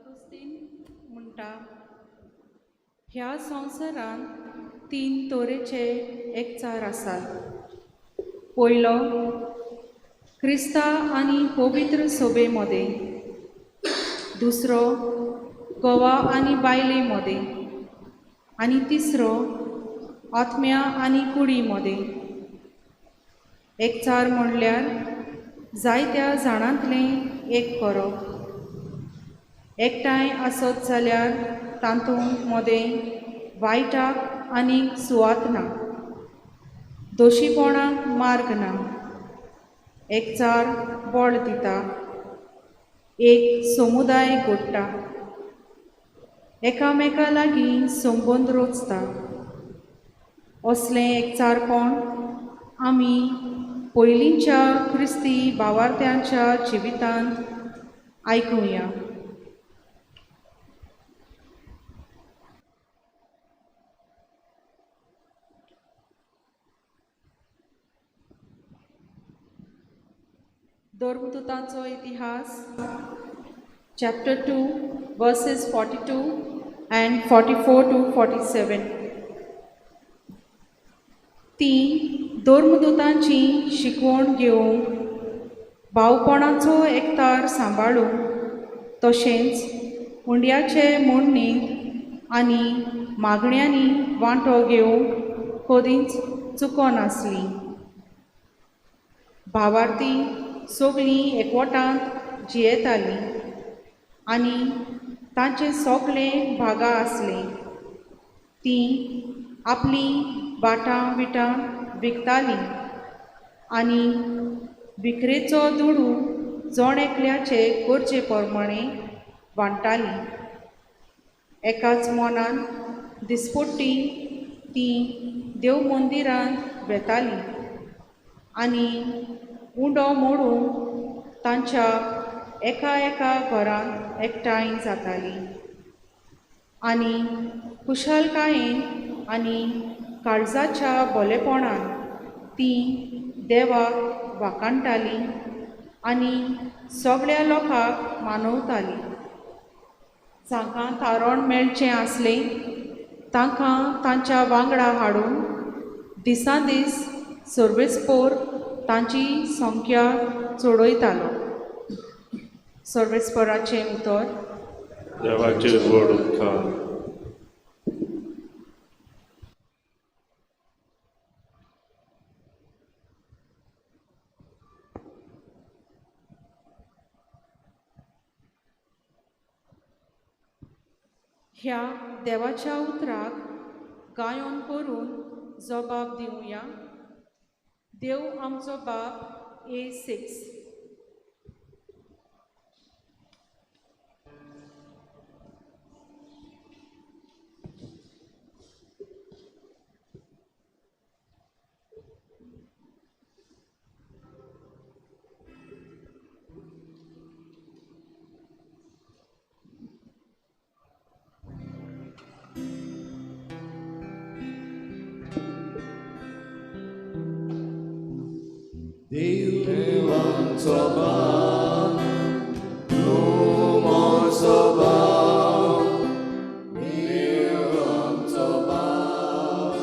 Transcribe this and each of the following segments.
अगुस्तीन म्हणटा, ह्या संवसारांत तीन तरेचे एकचार आसात. पयलो, क्रिस्ता आनी पवित्र सोबे मदें. दुसरो, गोवा आनी बायले मदें. आनी तिसरो, आत्म्या आनी कुडी मदें. एकचार म्हणल्यार जायत्या जाणांतलें एक करप. एकठांय आसत जाल्यार तातूंत मदें वायटाक आनी सुवात ना, दोशीपणाक मार्ग ना. एकचार बळ दिता, एक समुदाय घडटा, एकामेका लागीं संबंद रोचता. असलें एकचारपण आमी पयलींच्या क्रिस्ती भावार्थ्यांच्या जिवितांत आयकुया. धर्मदूतांचो इतिहास, chapter 2, verses 42 and 44 to 47. ती धर्मदूतांची शिकवण घेवंक भावपणाचो एकतार सांबाळूंक, तशेंच उंड्याचे मोडणींत आनी मागण्यांनी वांटो घेवंक कदींच चुकनासली. भावार्थी सगळीं एकवटांत जियेतालीं आनी तांचे सगळे भागा आसले. तीं आपलीं भाटां विटां विकतालीं आनी विक्रेचो दुडू जण एकल्याचे गरजे प्रमाणे वांट्टालीं. एकाच मनान दिसपट्टी तीं देव मंदिरांत वेतालीं आनी उंडो मोडूंक तांच्या एका एका घरांत एकठांय जातालीं आनी खुशालकायेन आनी काळजाच्या बोलेपणान तीं देवाक वाखाणटालीं आनी सगळ्या लोकांक मानवतालीं. जांकां तारण मेळचें आसलें तांकां तांच्या वांगडा हाडून दिसान दीस सर्वेस्पोर तांची संख्या चडयतालो. सर्वेस्पोराचें उतर. देवाचेर व्हड उपकार. ह्या देवाच्या उतराक गायन करून जबाब दिवया. देव आमचो बाप, A6. देव आमचो बाप, तूं म्हजो बाप. देव आमचो बाप,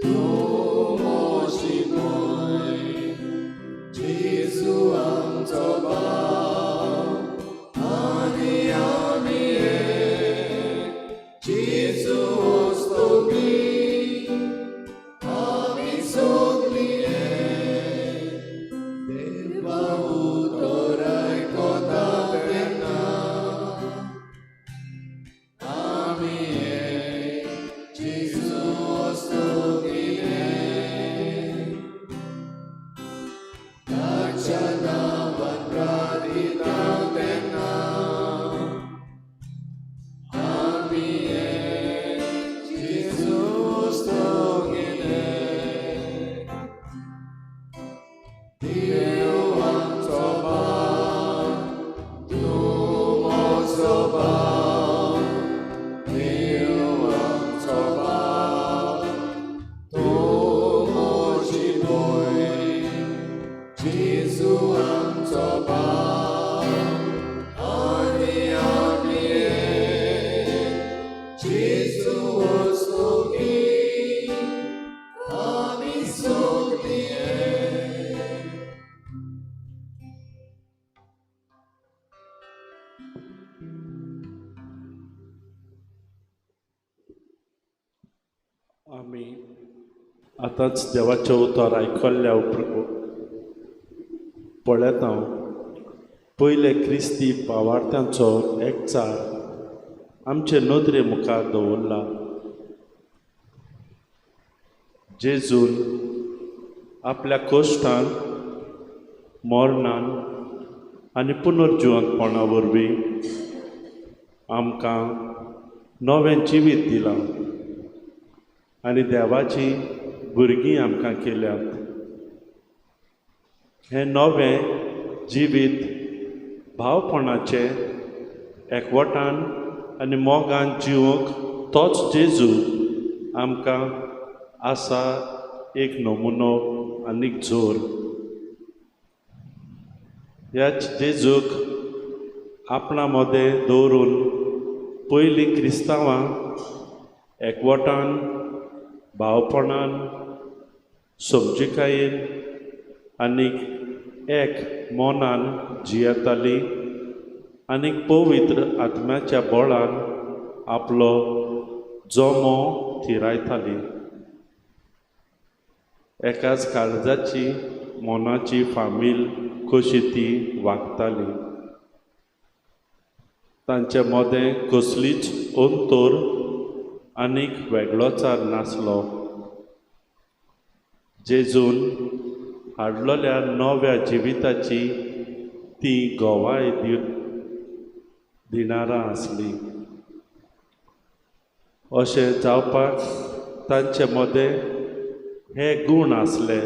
तूं म्हजी भयण. जेजू आमचो बाप आनी आमी एक. जेजू ओस्तोगी आमी सगळीं एक. देवा उतर. आतांच देवाचें उतर आयकल्ल्या उपरांत पळयता पयले क्रिस्ती भावार्थ्यांचो एकचार आमचे नदरे मुखार दवरला. जेजून आपल्या कश्टान, मरणान आनी पुनर्जिवंतपणा वरवीं आमकां नवें जिवीत दिलां आनी देवाची भुरगीं आमकां केल्यात. हें नवें जिवीत भावपणाचें एकवटान आनी मोगान जिवंक तोच जेजू आमकां आसा एक नमुनो आनीक जोर. ह्या जेजूक आपणा मदें दवरून पयलीं क्रिस्तांवां एकवटान, भावपणान, समजिकायेन आनीक एक मनान जियेतालीं आनीक पवित्र आत्म्याच्या बळान आपलो जमो थिरायताली. एकाच काळजाची मनाची फामील कशी ती वागताली. तांचे मदें कसलीच अंतर आनीक वेगळोचार नासलो. जेजून हाडलेल्या नव्या जिविताची ती गवाय दिणारां आसली. अशें जावपाक तांचे मदें हे गूण आसले: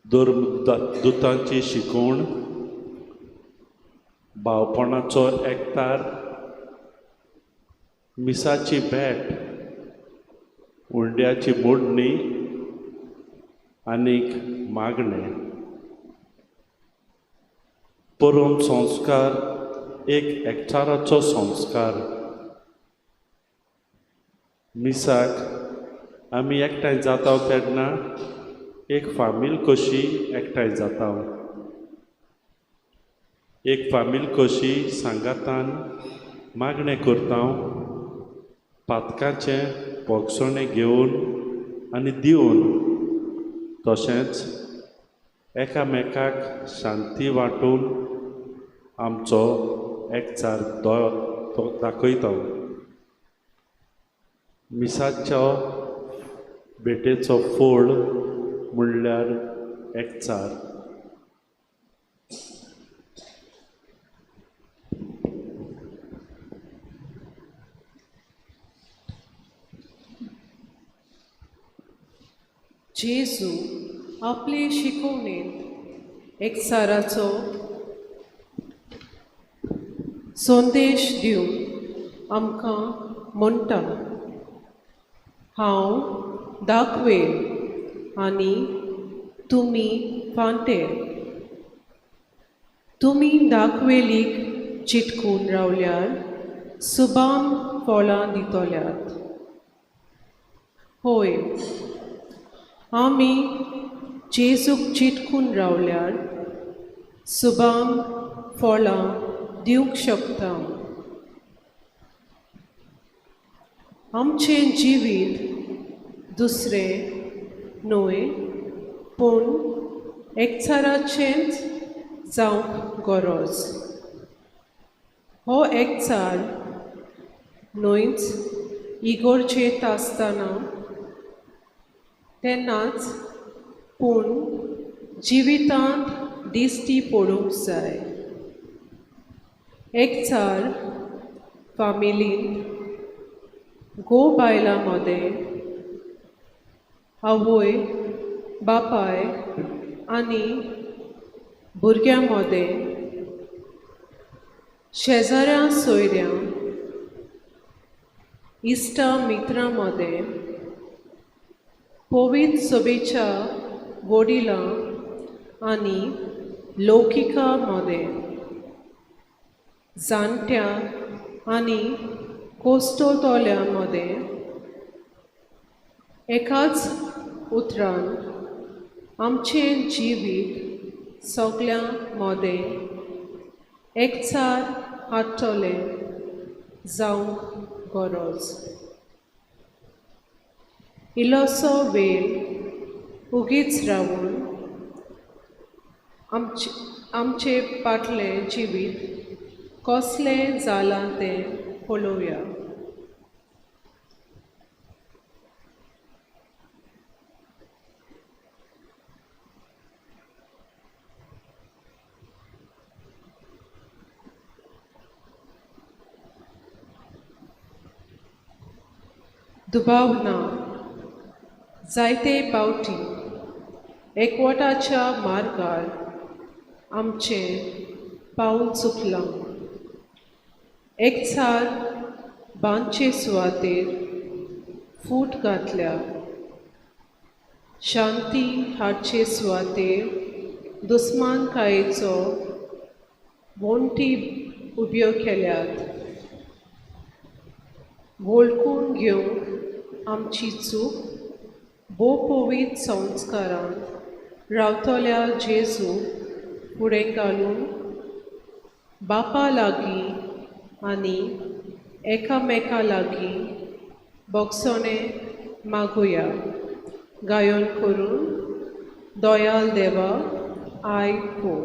दुतांची शिकवण, भावपणाचो एकतार, मिसाची भेट, उंड्याची मोडणी आनीक मागणें. परम संस्कार एक एकचाराचो संस्कार. मिसाक आमी एकठांय जाता तेन्ना एक फामील कशी एकठांय जाता, एक फामील कशी सांगातान मागणें करता, पातकाचें भोगसणें घेवन आनी दिवन, तशेंच एकामेकाक शांती वांटून आमचो एकचार दाखयता. मिसाचो भेटेचो फोड म्हणल्यार एकचार. जेजू आपले शिकवणेंत एकचाराचो संदेश दिवन आमकां म्हणटा, हांव दाखवेल आनी तुमी फांटे. तुमी दाखवेलीक चिटकून रावल्यार सुबाम फळां दितल्यात. होय, आमी जेजूक चिटकून रावल्यार सुबाम फळां दिवंक शकता. आमचें जिवीत दुसरें न्हय पूण एकचाराचेंच जावंक गरज. हो एकचार न्हयच इगोर्जेंत आसतना तेन्नाच पूण जिवितांत दिश्टी पडूंक जाय. एकचार फामिलींत, घोव बायलां मदें, आवय बापाय आनी भुरग्यां मदें, शेजाऱ्यां सोयऱ्यां, इश्टा मित्रां मदें, पवित्र सभेच्या वडिलां आनी लौकिका मदें, जाणट्या आनी कोश्टतल्या मदें, एकाच उतरान आमचें जिवीत सगळ्यां मदें एकचार हाडटलें जावंक गरज. इल्लोसो वेळ उगीच रावून आमचे फाटलें जिवीत कसलें जालां तें पळोवया. दुबाव ना, जायते पावटी एकवटाच्या मार्गार आमचें पावल चुकलां. एकचार बांदचे सुवातेर फूट घातल्या, शांती हाडचे सुवातेर दुस्मानकायेचो वण्टी उब्यो केल्यात. वळखून घेवंक आमची चूक भोव संस्कारांत रावतल्या जेजू फुडें घालून बापा लागीं आनी एकामेका लागीं भोगसणें मागुया. गायन करून दयाल देवा आयक पो.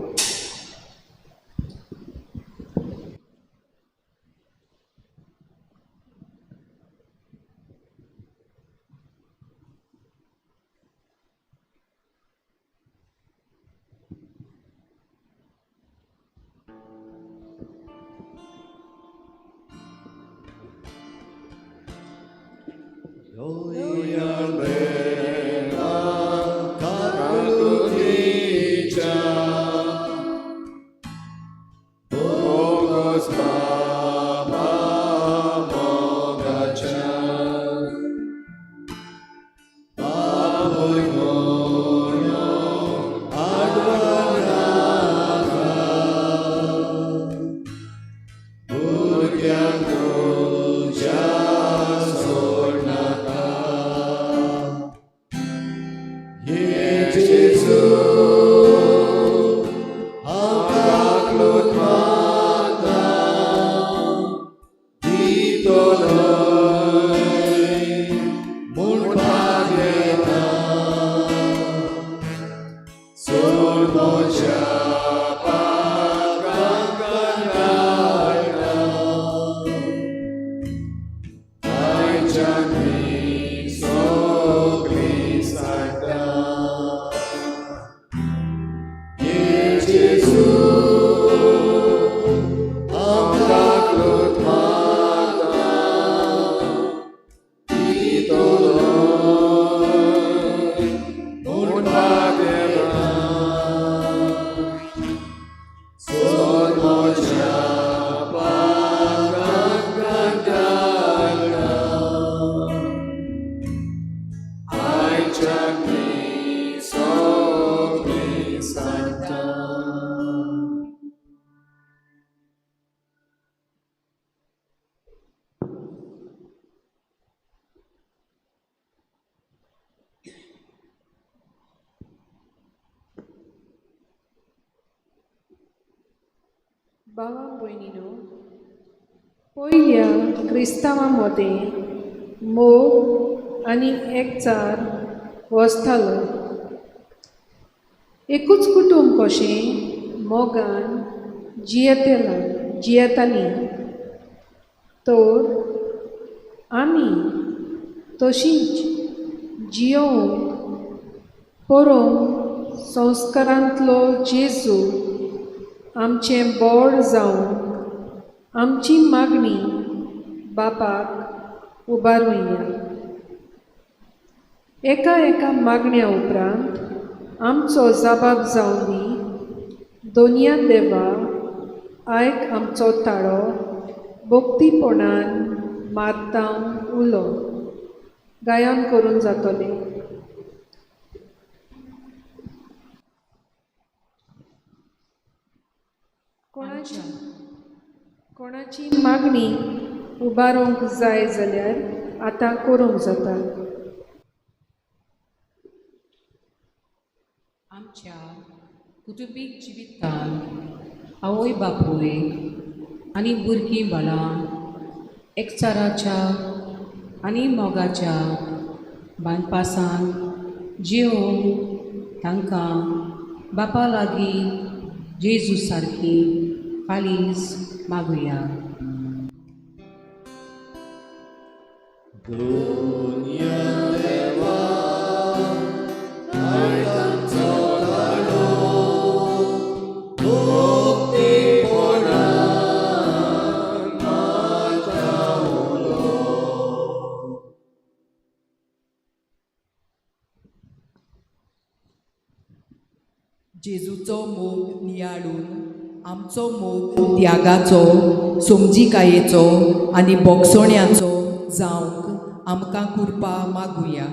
भावा भयणीनो, पयल्या क्रिस्तांवां मदें मोग आनी एकचार वसतालो. एकूच कुटूंब कशें मोगान जियेतालीं. तर आमी तशींच जियोवंक परोवंक संस्कारांतलो जेजू आमचें बोड जावंक आमची मागणी बापाक उबारुया. एका एका मागण्या उपरांत आमचो जबाब जावं दी. दोनया देवा आयक आमचो ताळो, भक्तीपणान मारता उलो. गायन करून जातलें. कोणाची मागणी उबारूंक जाय जाल्यार आतां करूंक जाता. आमच्या कुटुंबीक जिवितांत आवय बापूय आनी भुरगीं बाळां एकचाराच्या आनी मोगाच्या बांदपासान जियोवन तांकां बापा लागीं जेजू सारकी कालीज मागुया. जेजूचो मोग नियाळून आमचो मोग त्यागाचो, समजिकायेचो आनी बोगसोण्याचो जावंक आमकां कृपा मागुया.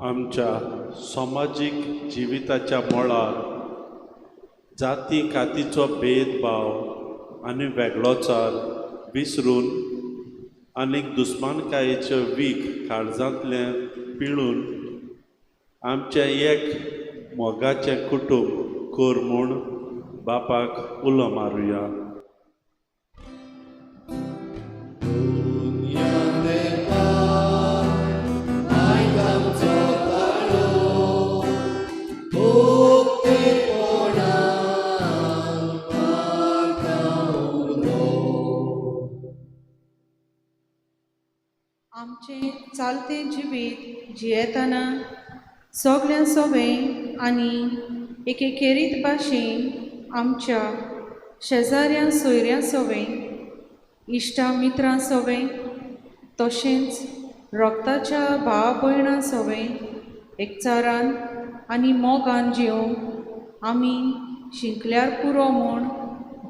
आमच्या समाजीक जिविताच्या मळार जाती कातीचो भेदभाव आनी वेगळोचार विसरून आनीक दुस्मानकायेचें वीख काळजांतलें पिळून आमचें एक मोगाचें कुटुंब कर म्हूण बापाक उलो मारुया. आमचें चालतें जिवीत जियेतना सगळ्यां सोवें आनी एके खेरीत भाशेन आमच्या शेजाऱ्यां सोयऱ्यां सोवें, इश्टा मित्रां सोवें, तशेंच रक्ताच्या भाव भयणां सोवें एकचारान आनी मोगान जिवंक आमी शिंकल्यार पुरो म्हूण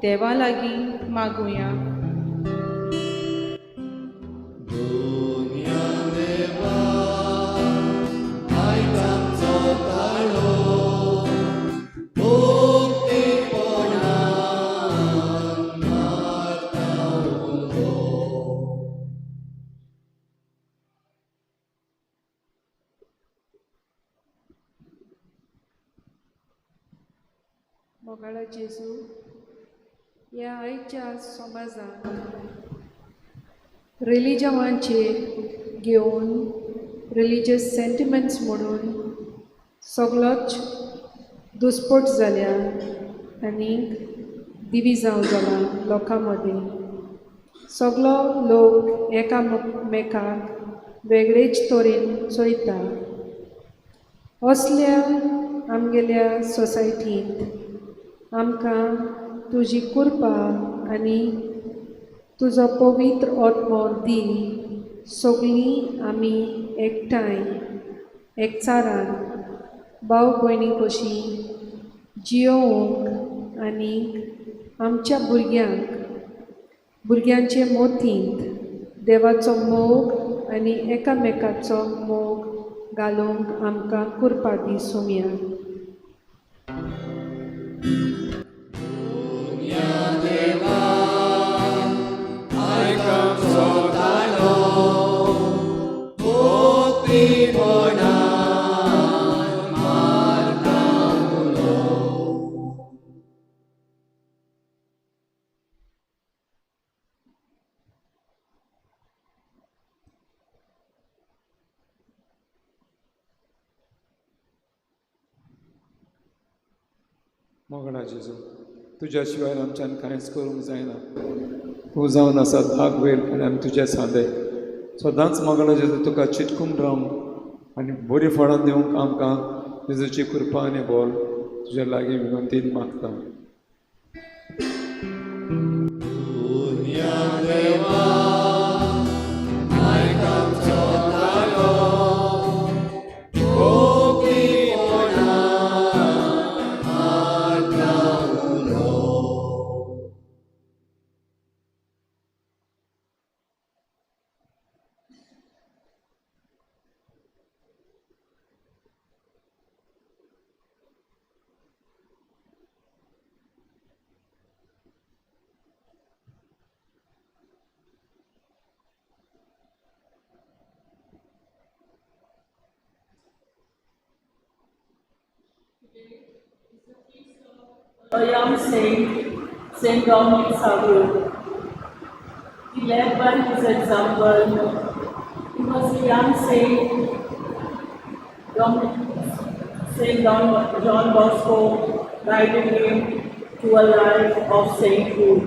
देवा लागीं मागुया. मोगाळा जेजू, ह्या आयच्या समाजांत रिलिजमाचेर घेवन रिलिजियस सेंटिमेंट्स म्हणून सगळोच दुस्पोट जाल्या आनी दिविजांव जाला लोकां मदीं. सगळो लोक एकामेकाक वेगळेच तरेन चोयता. असल्या आमगेल्या सोसायटींत आमकां तुजी कृपा आनी तुजो पवित्र आत्मो दी सगळीं आमी एकठांय एकचारान भाव भयणी कशी जियोवंक आनी आमच्या भुरग्यांक भुरग्यांचे मोतींत देवाचो मोग आनी एकामेकाचो मोग घालूंक आमकां कृपा दी सोम्या. मोगडा जेजू, तुज्या शिवाय आमच्यान कांयच करूंक जायना. तूं जावन आसा दाग वयर आनी आमी तुजे सादे सदांच मोगडा जेजू तुका चिटकून रावंक आनी बरी फळां दिवंक आमकां जेजूची कृपा आनी बोल तुज्या लागीं विनंतीन मागता. A young saint, Saint Dominic Savio. He led by his example. He was a young saint, Saint John Bosco guided him to a life of sainthood.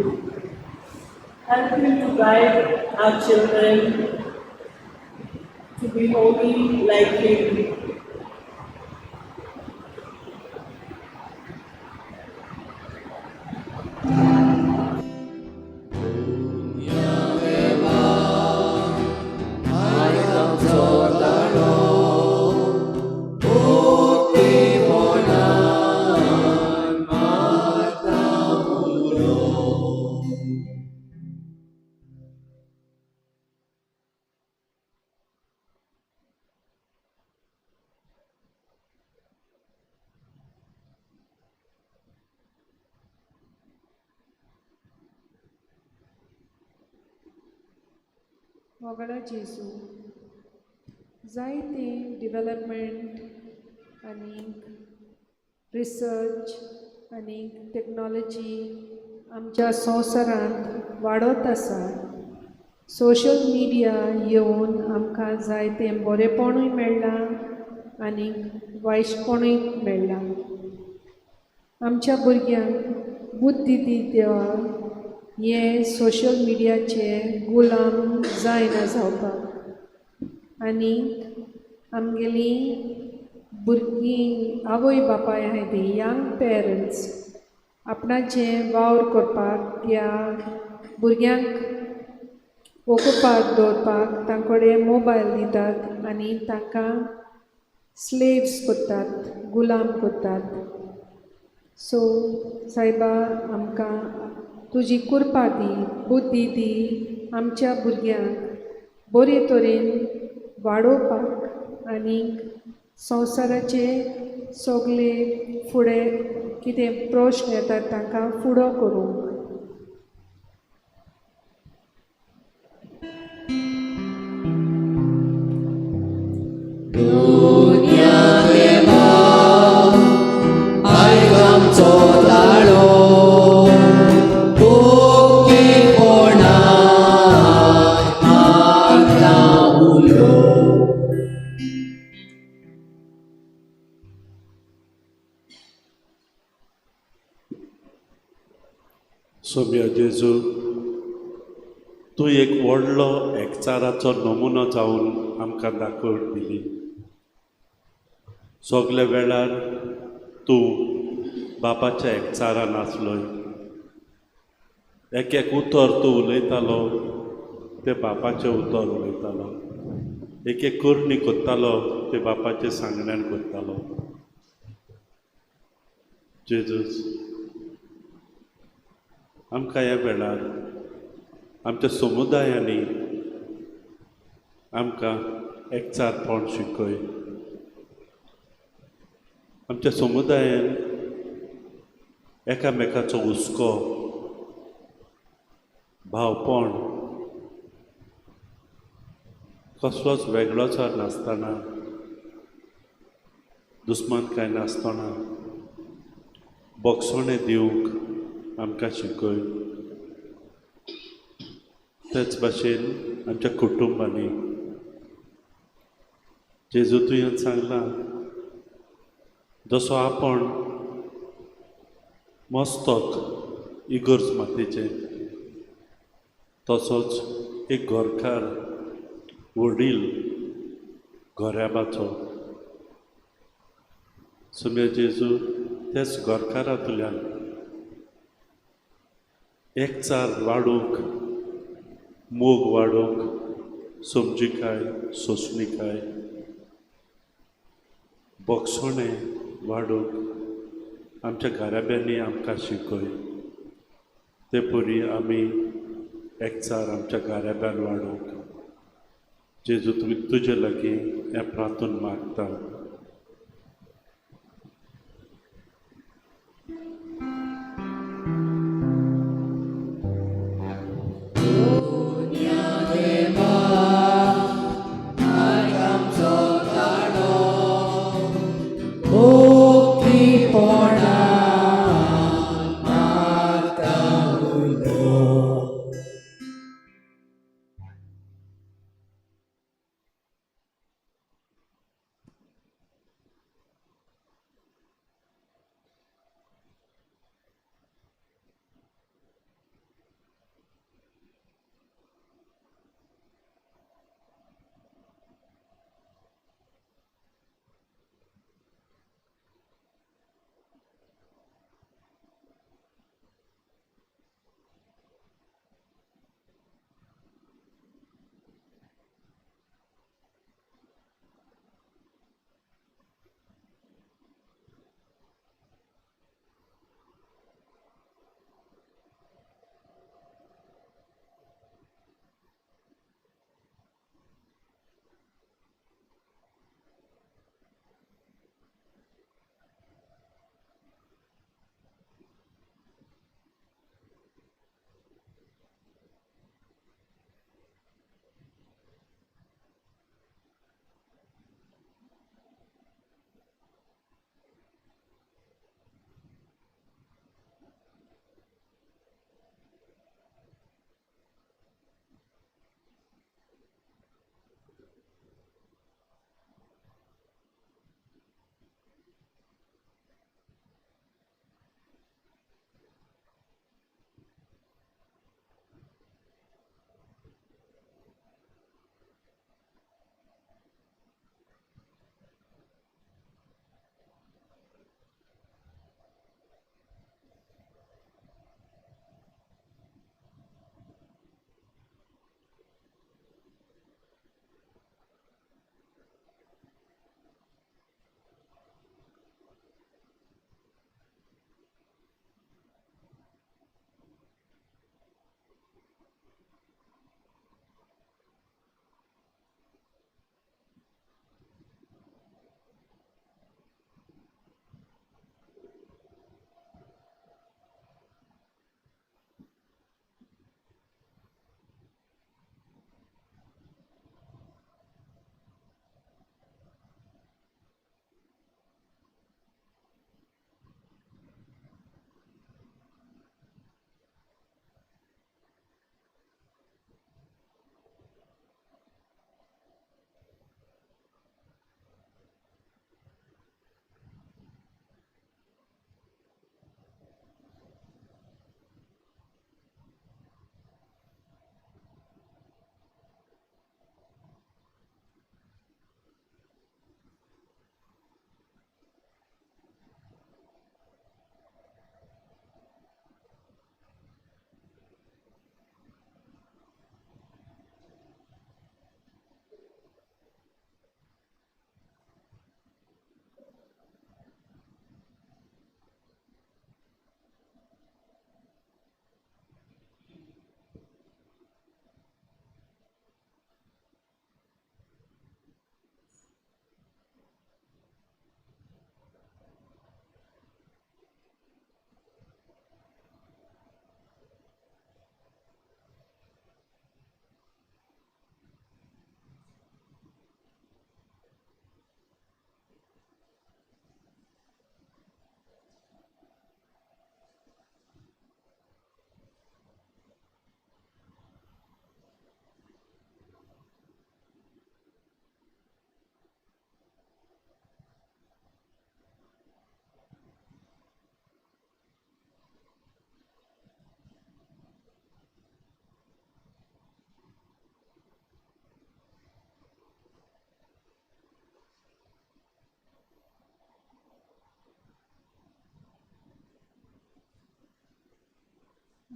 Help him to guide our children to be holy like him. मोगळा जेजू जायते development आनी research आनी technology आमच्या संवसारांत वाडत आसा. Social media येवन आमकां जायतें बरेंपणूय मेळ्ळां आनी वायटपणूय मेळ्ळां. आमच्या भुरग्यांक बुद्दी दी देवा हे सोशल मिडियाचे गुलाम जायना जावपाक आनी आमगेली भुरगीं आवय बापाय आहाय ती यंग पेरंट्स आपणाचें वावर करपाक या भुरग्यांक ओकुपाक दवरपाक तांकडे मोबायल दितात आनी तांकां स्लेव्स करतात, गुलाम करतात. सो सायबा आमकां तुजी कृपा दी, बुद्दी दी आमच्या भुरग्यांक बरे तरेन वाडोवपाक आनी संवसाराचे सगळे फुडें कितें प्रश्न येतात तांकां फुडो करूंक. सोम्या जेजू, तूं एक व्हडलो एकचाराचो नमुनो जावन आमकां दाखोवन दिली. सगल्या वेळार तूं बापाच्या एकचारान आसलोय. एक एक उतर तूं उलयतालो तें बापाचें उतर उलयतालो, एक एक करणी करतालो तें बापाचें सांगण्यान करतालो. जेजूस, आमकां ह्या वेळार आमच्या समुदायांनी आमकां एकचारपण शिकय. आमच्या समुदायान एकामेकाचो हुस्को, भावपण, कसलोच वेगळोचार नासतना, दुस्मानकाय नासतना बोगसणें दिवंक आमकां शिकय. तेच भाशेन आमच्या कुटुंबांनी जेजू तुवें सांगलां, जसो आपण मस्तक इगर्ज मातेचें तसोच एक घरकार वडील घराब्याचो. सोम्या जेजू, तेच घरकारांतल्यान एकचार वाडोवंक, मोग वाडोवंक, समजिकाय, सोंसणिकाय, बोगसणें वाडोवंक आमच्या घराब्यांनी आमकां शिकय. ते परी आमी एकचार आमच्या घराब्यान वाडोवंक जेजू तुजे लागीं हें प्रार्थना मागता. Oh,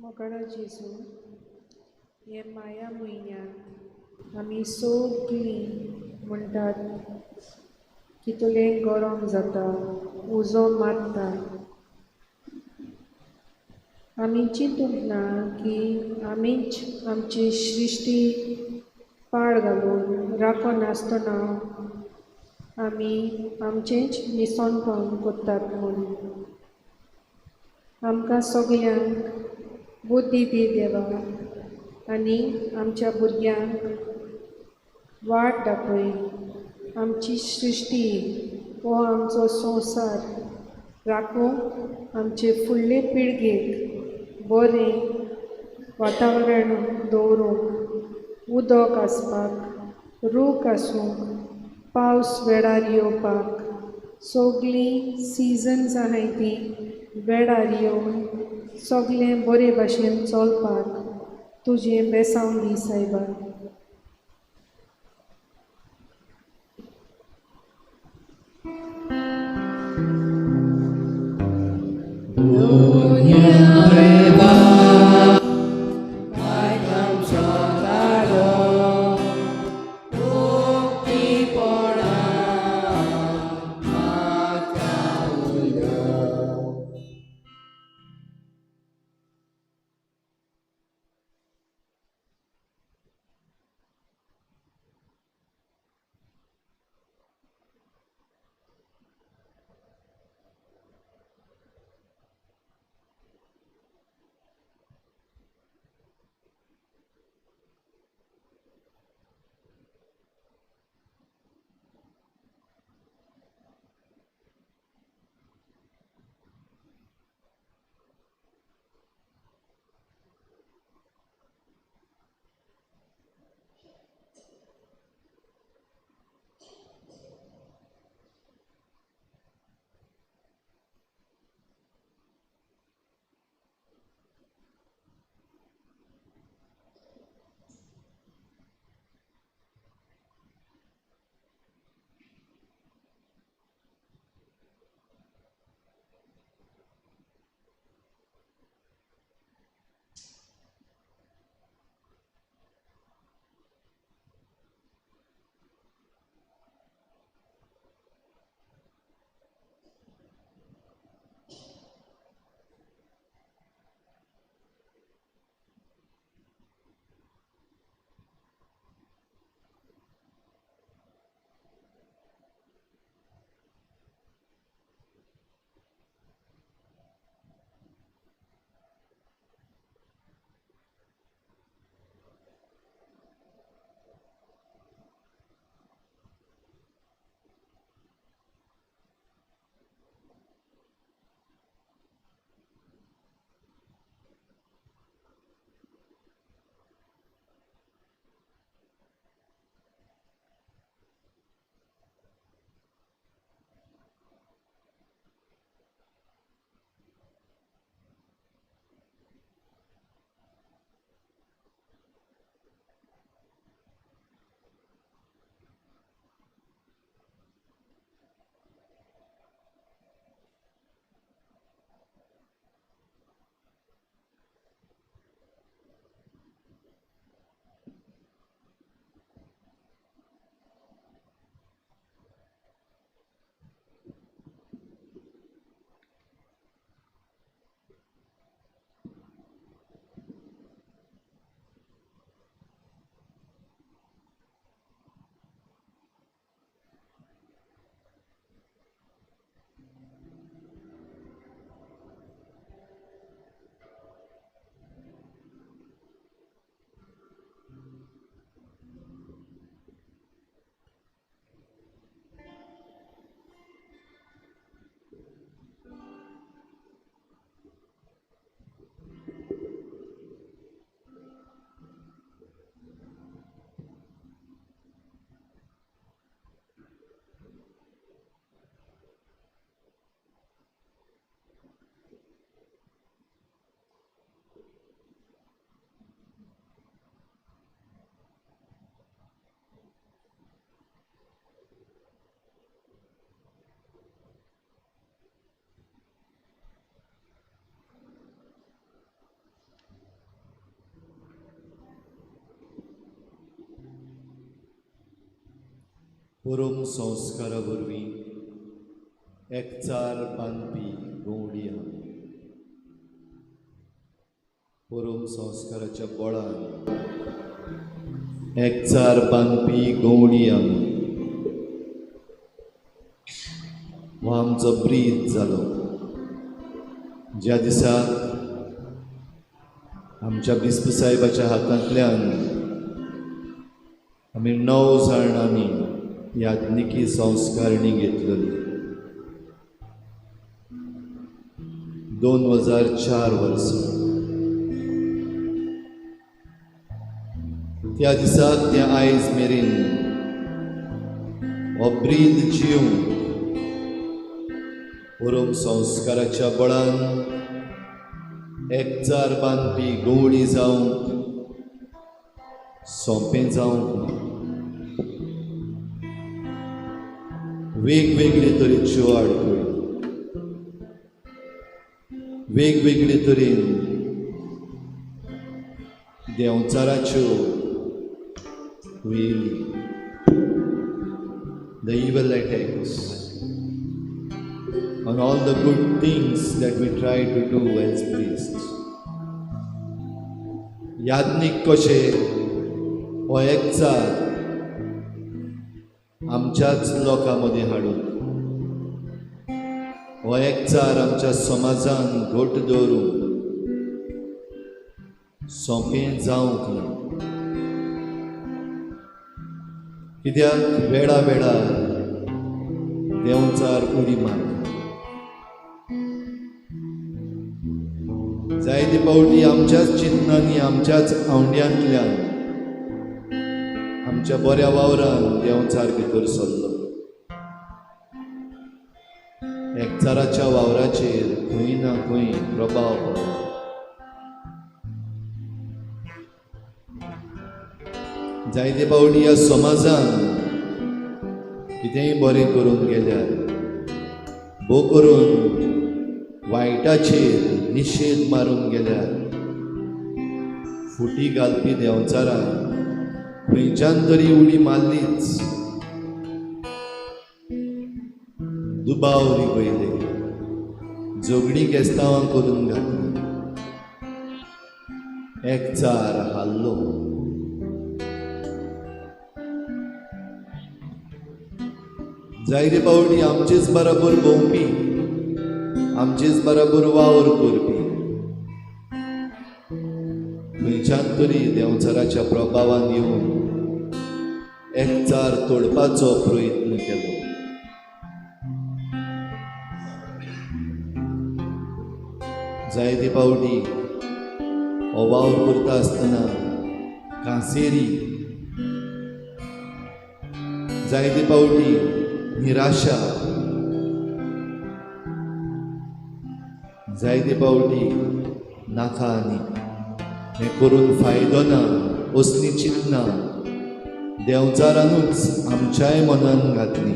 मोगाळा जेजू, हे माया म्हयन्यांत आमी सगळीं म्हणटात कितलें गरम जाता, उजो मारता. आमी चिंतूंक ना की आमीच आमची सृश्टी पाड घालून राखनासतना आमी आमचेंच निसणपण करतात म्हूण. आमकां सगळ्यांक बुद्धी दी देवा आनी आमच्या भुरग्यांक वाट दाखय. आमची सृश्टी हो आमचो संवसार राखूंक आमचे फुडले पिळगेक बरें वातावरण दवरूंक, उदक आसपाक, रूख आसूंक, पावस वेळार येवपाक, सगळीं सिजन्स आहाय तीं वेळार येवन सगळें बरे भाशेन चलपाक तुजें बेसांव दी सायबा. परम संस्कारा वरवीं एकचार बांदपी गवडी आमी. परम संस्काराच्या बळान एकचार बांदपी गवडी आमी. हो आमचो ब्रीद जालो ज्या दिसा आमच्या बिस्प साहेबाच्या हातांतल्यान आमी 9 जाणांनी याज्ञिकी संस्कारणी घेतलेली 2004 वर्सां. त्या दिसा त्या आयज मेरेन हो ब्रीद जिवंक परम संस्काराच्या बळान एकचार बांदपी गवळी जावंक सोंपें जावंक ना. वेगवेगळे तरेच्यो आडखळी, वेगवेगळे तरेन देंवचाराच्यो वेली, the evil attacks on all the good things that we try to do as priests. याज्ञिक कशे हो एकचार आमच्याच लोकां मदीं हाडून, हो एकचार आमच्या समाजान घट दवरून सोंपें जावंक ना. कित्याक वेळा वेळार देंवचार उडी मारता. जायते फावटी आमच्याच चिंतनांनी, आमच्याच आंवड्यांतल्यान, आमच्या बऱ्या वावरान देंवचार भितर सरलो. एकचाराच्या वावराचेर खंय ना खंय प्रभाव पडलो. जायते फावटी ह्या समाजान कितेंय बरें करूंक गेल्यार भोव करून वायटाचेर निशेध मारून गेल्यार फुटी घालपी देंवचारान खंयच्यान तरी उडी मारलीच. दुबाव रिगयले, झगडीं केस्तांवां करून घातली, एकचार हाल्लो. जायते फावटी आमचेच बराबर भोंवपी, आमचेच बराबर वावर करपी खंयच्यान तरी देंवचाराच्या प्रभावान येवन एकचार तोडपाचो प्रयत्न केलो. जायते फावटी हो वावर करता आसतना कांसेरी, जायते फावटी निराशा, जायते फावटी नाका आनी हें करून फायदो ना असलीं चिंतनां देंवचारानूच आमच्याय मनान घातली.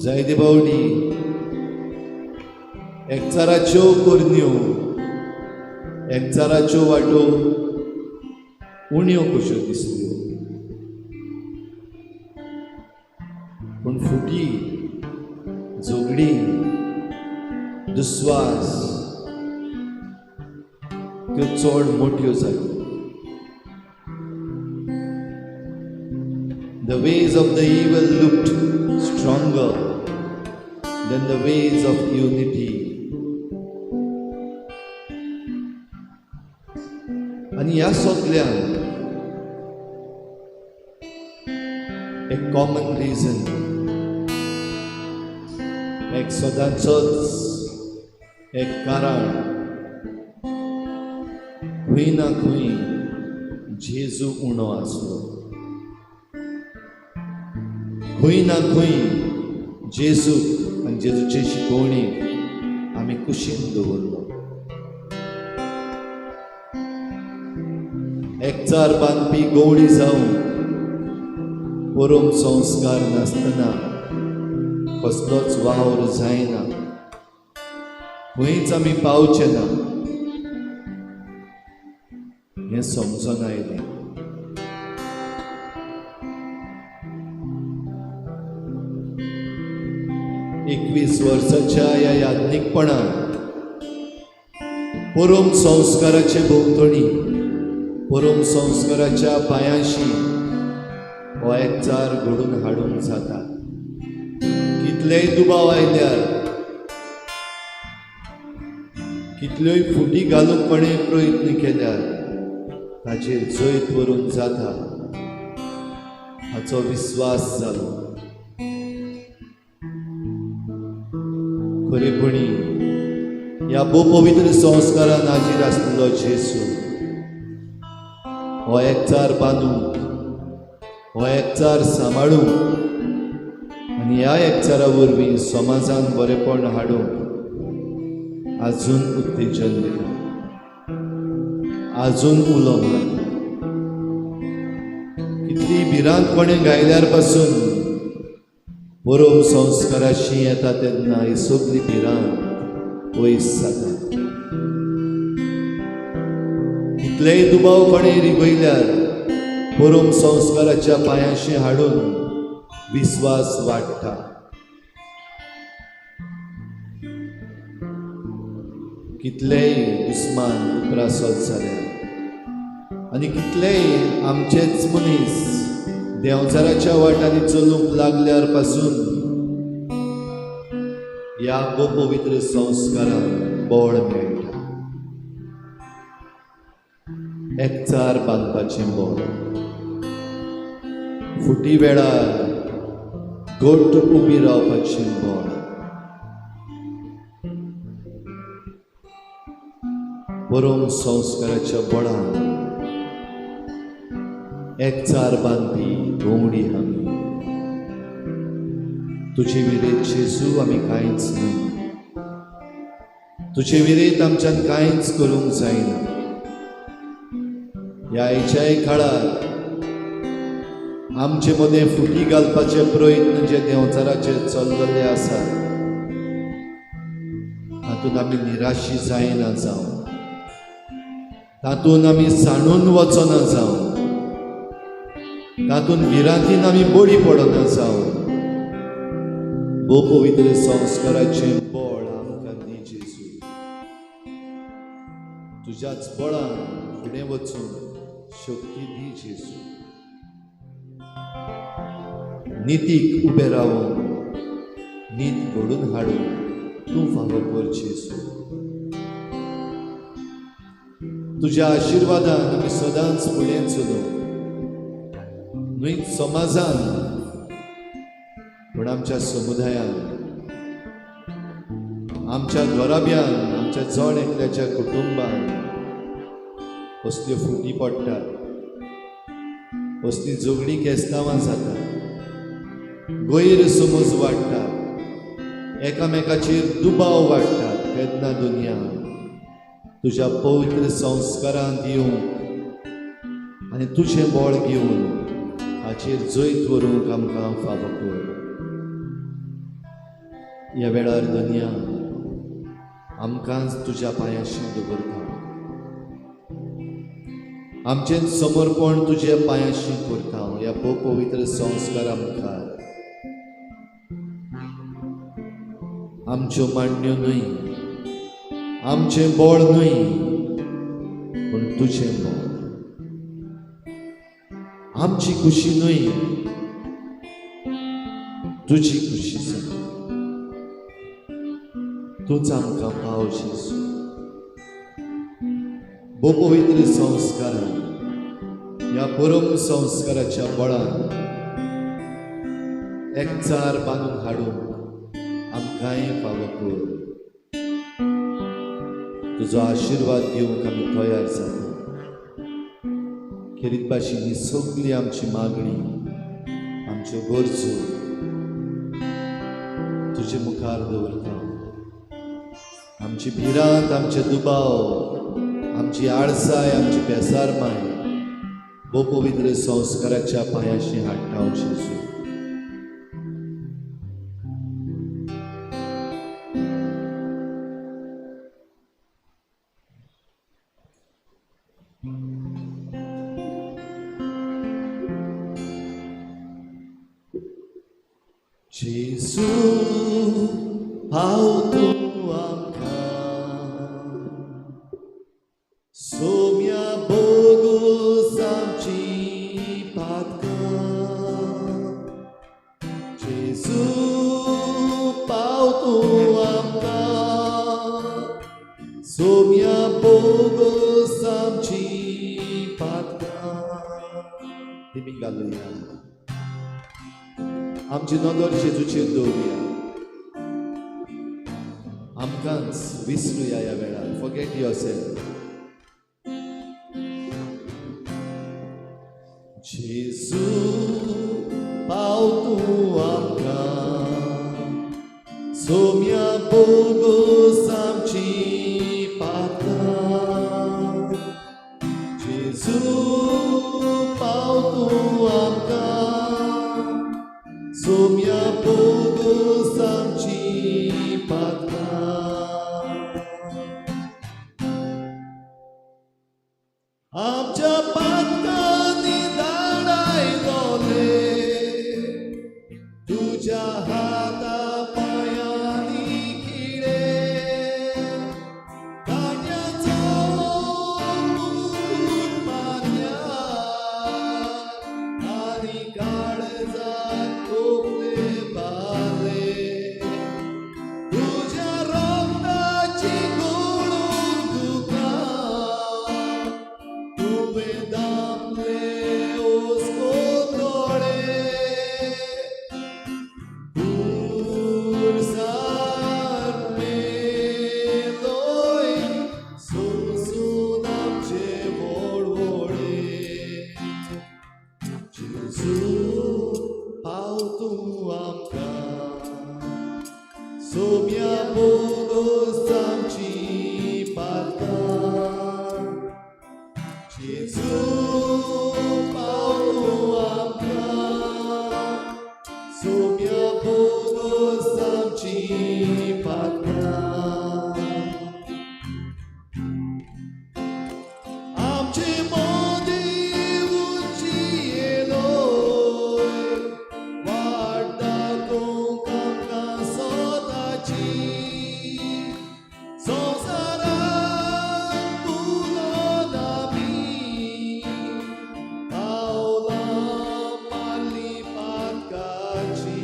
जायते फावटी एकचाराच्यो करण्यो, एकचाराच्यो वाटो उण्यो कश्यो दिसल्यो, पूण फुटी, झगडीं, दुस्वास त्यो चड मोट्यो जाल्यो. The ways of the evil looked stronger than the ways of unity. आनी ह्या सगळ्यांक एक कॉमन रिजन, एक सदांचोच एक कारण, खंय ना खंय जेजू उणो आसलो, खंय ना खंय जेजूक आनी जेजूचे शिकवणीक आमी कुशीन दवरलो. एकचार बांदपी गवळी जावन परम संस्कार नासतना कसलोच वावर जायना, खंयच आमी पावचे ना हें समजून आयलें. 21 वर्साच्या ह्या याज्ञिकपणान परम संस्काराचे भोंवतणी, परम संस्काराच्या पांयांशी हो एकचार घडून हाडूंक जाता. कितलेय दुबाव आयल्यार, कितल्योय फुटी घालूंक कोणें प्रयत्न केल्यार ताचेर जैत व्हरूंक जाता हाचो विस्वास जालो. खरेपणी ह्या भोव पवित्र संस्कारान हाजीर आसलेलो जेजू हो एकचार बांदूंक, हो एकचार सांबाळूंक आनी ह्या एकचारा वरवीं समाजान बरेपण हाडूंक आजून उत्तेजन दिता, आजून उलो मारता. कितली भिरांत कोणें गायल्यार पासून परम संस्काराशी येता तेन्ना ही सगली भिरांत पयस जाता. कितलेय दुबाव कोणें रिगयल्यार परम संस्काराच्या पांयांशी हाडून विस्वास वाडटा. कितलेय दुस्मान उप्रासत जाल्यार आनी कितलेय आमचेच मनीस देंवचाराच्या वाटांनी चलूंक लागल्यार पासून ह्या भोव पवित्र संस्कारान बळ मेळटा, एकचार बांदपाचें बळ. फुटी वेळार घट उबी रावपाचें बळ. परम संस्काराच्या बळान एकचार बांदपी भोंवडी आमी. तुजे विरेत जेजू आमी कांयच न्हय, तुजे विरेत आमच्यान कांयच करूंक जायना. ह्या आयच्याय काळार आमचे मदें फुटी घालपाचे प्रयत्न जे देंवचाराचे चल्लेले आसात तातूंत आमी निराशी जायना जावं, तातूंत आमी सांडून वचना जावं, तातूंत भिरांतीन आमी बळी पडना जावं. भोव पवित्र संस्काराचें बळ आमकां दी जेजू. तुज्याच बळान फुडें वचून शक्ती दी जेजू. नितीक उबें रावून नीत घडून हाडून तूं फावो कर जेजू. तुज्या आशिर्वादान आमी सदांच फुडें चलूं, न्हय समाजान पूण आमच्या समुदायान, आमच्या घराब्यान, आमच्या जण एकल्याच्या कुटुंबान असल्यो फुटी पडटात, असलीं झगडीं केस्तांवां जातात, गैरसमज वाडटा, एकामेकाचेर दुबाव वाडटा. तेन्ना दुनिया तुज्या पवित्र संस्कारांत येवंक आनी तुजें बळ घेवन हाचेर जैत व्हरूंक आमकां फावो कर. ह्या वेळार दुनिया आमकांच तुज्या पांयांशी दवरता, आमचें समर्पण तुज्या पांयांशी करता. ह्या भोव पवित्र संस्कारा मुखार आमच्यो मांडण्यो न्हय, आमचें बळ न्हय, पूण तुजें बळ. आमची खुशी न्हय, तुजी खुशी जाता. तूंच आमकां पाव जेजू. भोव पवित्र संस्कारान, ह्या परम संस्काराच्या बळान एकचार बांदून हाडूंक आमकांय फावो कर. तुजो आशिर्वाद घेवंक आमी तयार जाता. खेरीत भाशेन ही सगळी आमची मागणी, आमच्यो गरजो तुजे मुखार दवरता. आमची भिरांत, आमचे दुबाव, आमची आळसाय, आमची बेसारमाय भोव पवित्र संस्काराच्या पांयांशी हाडटा जेजू. जेजू पाव तूं आमकां सोम्या बोगोस आमची पातकां जेजू पाव तूं आमकां सोम्या बोगोस आमची पातकां. दिमी घालुया आमची नदर जेजूचेर दवरुया. आमकांच विसरुया ह्या वेळार. Forget yourself. जेजू पाव तूं आमकां सोम्या बोगोस आमची पातकां जेजू पाव तूं आमकां सोम्या बोगोस आमची पातकां. आमच्या पातकांनी धाडायलोले तुज्या हाता पांयांनी किडे कांट्याचो मुकुट माथ्यार आनी काळजाक तोपले बाले तुज्या रक्ताची गळून दुकां तुवें दामले ओस्को दोळे पुरसार मेलोय सोसून आमचे वळवळे जेजू पाव तूं आमकां सोम्या बोगोस आमची पातकां जेजू पाव तूं आमकां सोम्या बोगोस आमची पातकां. आमचे मोदी उंची येलोय वाट दाखोवंक आमकां सोदाची संवसारांत बुलोन आमी पावलां मारली पातकाची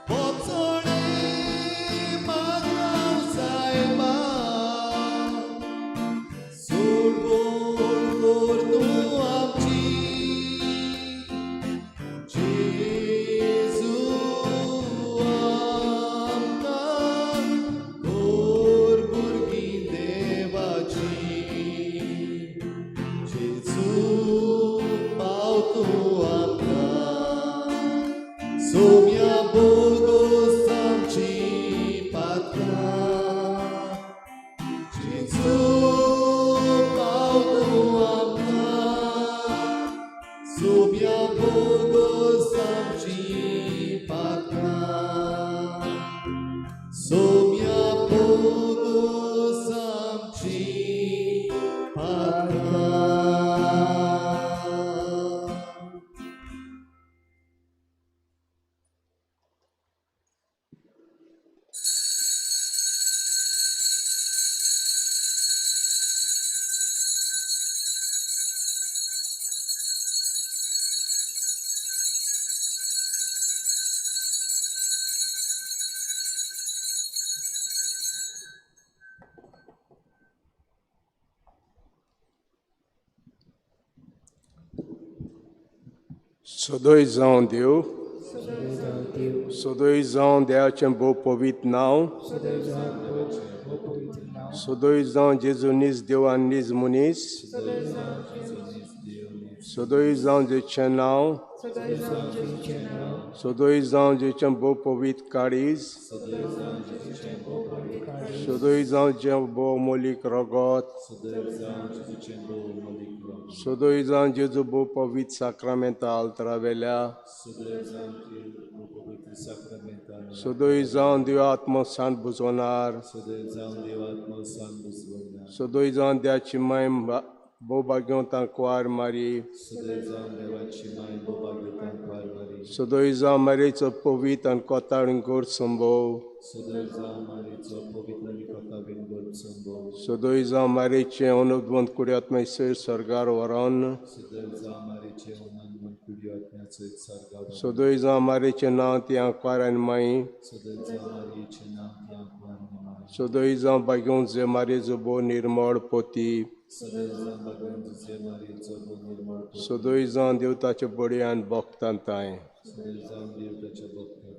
भोगसणे मागलां सायबा सोडवण कर तूं आमची जेजू आमकां कर भुरगीं देवाची जेजू पाव तूं आमकां सोम्या बोगोस आमची पातकां जेजू पाव तूं आमकां सोम्या बोगोस आमची पातकां सोम्या बोगोस आमची पातकां. सदोय जावं देव, सदोय जावं देवाचें भोव पवित्र नांव, सदोय जावं जेजू नीज देव आनी नीज मनीस, सदोय जावं जेचें नांव, सदोय जावं जेचें भोव पवित्र काळीज, सदोय जावं जें भोव मोलीक रगत, सदोय जावं जेजू भोव पवित्र साक्रामेंता आल्तरावेल्या, सदोय जावं देव आत्मो सांत बुजवणार, सदोय जावं द्याची माय भोव भाग्यवंतां कुवार मारी, सदैव जावं देवाची माय, भोव भाग्यवंतां कुवार मारी, सदोय जावं मारेचो पवित्र आनी कोताळ गोड संभव, सदैव जावं मारीचो पवित्र आनी कोताबीन गोड संभव, सदोय जावं मारेचें अनुद्वंत कुड्यात्मय सैर स्वर्गार व्हरोन, सदैव जावं मारीचें उनंद कुडी आत्म्या सयत सर्गार, सदोय जावं मारेचें नांव ती कुवार आनी माई, सदैव जावं मारयेचें नांव ती कुवार आनी माई, सदोय जावं भाग्यवंत जे मारेचो भोव निर्मळ पोती, सदैव जावं भगवान जुजे मारयेचो भोव निर्मळ पोती, सदोय जावं देवताचे बडये आनी भक्तां तांय. सदैव जावं देवताच्या भक्तां.